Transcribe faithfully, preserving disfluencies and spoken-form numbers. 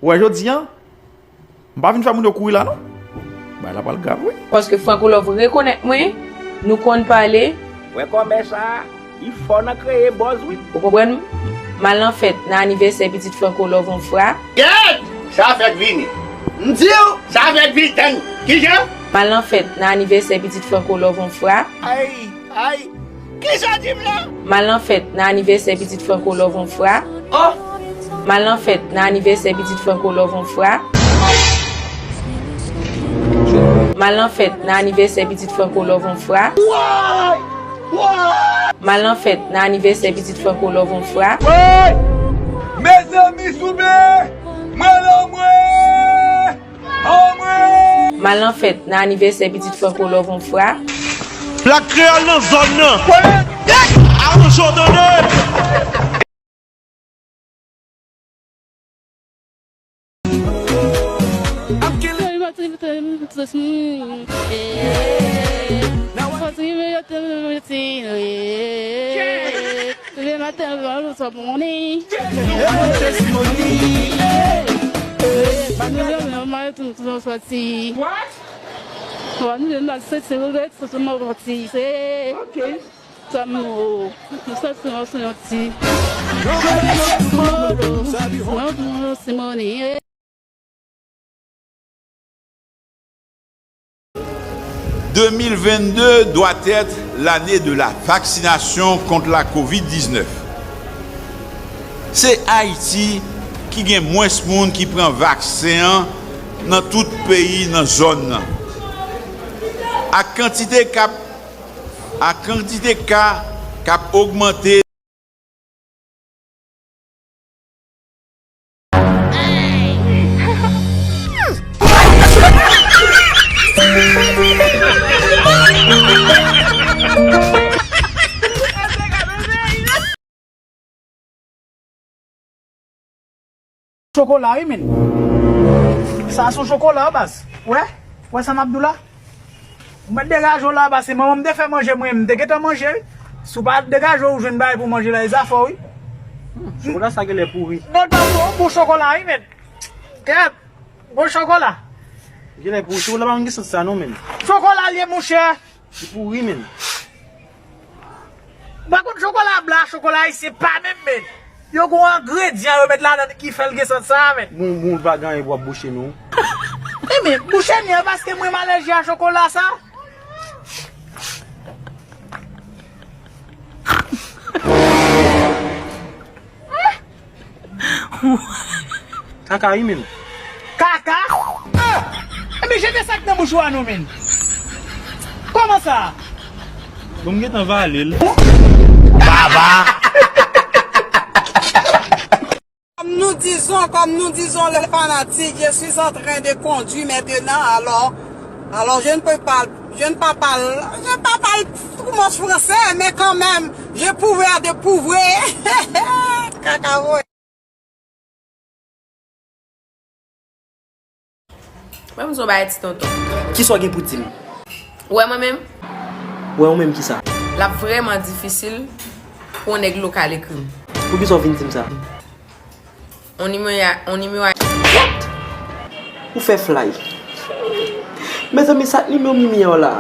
Ou wè jodi a, m pa vin fè moun yo kouri la non. Bagay la pral grav wi. Paske Franco Love rekonèt mwen, nou konn pale. Wè kòmè sa, li fò nan kreye buzz wi. Ou konprann? M al nan fèt nan anivèsè pitit Franco Love on fwa. Gad! Sa fèk vini. M di w, sa fèk vini. Tann, kijan? M al nan fèt nan anivèsè pitit Franco Love on fwa. Ay, ay. Kisa w di m la? M al nan fèt nan anivèsè pitit Franco Love on fwa. Oh! M al nan fèt nan anivèsè pitit Franco Love on fwa. M al nan fèt nan anivèsè pitit Franco Love on fwa. Woy! Woy! M al nan fèt nan anivèsè pitit Franco Love on fwa. Woy! Mezanmi souple! Mwen la mwen! Anmwey! M al nan fèt nan anivèsè pitit Franco Love on fwa. Blak kreyòl nan zòn nan. Aranjè w tande. Leve maten, leve maten, sòt moni. Mwen, mwen, mwen, mwen, mwen, sòti. What? Mwen, mwen, mwen, sòti, mwen, sòti, mwen, sòti. Ok. Sa m, mwen, sòti, mwen, sòti. Mwen, mwen, mwen, sòti. Deux mille vingt-deux doit être l'année de la vaccination contre la covid dix-neuf. Se Ayiti ki gen mwens moun ki pran vaksen an nan tout peyi nan zòn nan. Ak kantite k ap, ak kantite ka k ap ogmante, Chokola wi menn. Sa se yon chokola baz. Wè? Wè sa m ap di w la? Ou mèt degaje w la, paske manman m te fè manje mwen, m te gentan manje wi. Si w pa degaje w, ou jwenn bagay pou manje la, e zafè w wi. Hmm, chokola sa genlè pouri. Non, l pa bon, bon chokola wi, men. Kèt, bon chokola. Genlè pouri, chokola pa konn gen sant sa non, men. Chokola l ye, monchè. Li pouri, men. Ou pa konn chokola blan, chokola ayisyen pa menm, men. Yo gon engredyan yo met ladan ki fè l gen sant sa a, men. Bon, bon, pa gen anyen pou w ap bouche nou. Wi, men, bouche m ye paske mwen m alèji a chokola sa. Kaka wi menm. Kaka? Ah! Enben jete sa k nan bouch ou a non, men. Kòman sa? Bon, m gentan vale l. Baba! Comme nous disons, comme nous disons les fanatiques, je suis en train de conduire maintenant, alors, alors je ne peux pas, je ne peux pas parler, je ne peux pas parler trop français, mais quand même, je pouvais de prouver. Kaka voye. Mwen m zon bay ti tonton. Kisa w gen pou di m? Ou wè mwen menm? Ou wè ou menm kisa? L ap vrèman difisil pou yon nèg lokal ekri m. Poukisa w vin di m sa? On nimewo a, on nimewo a. What? Ou fè fly. Mezanmi, sa k nimewo Mimi an la?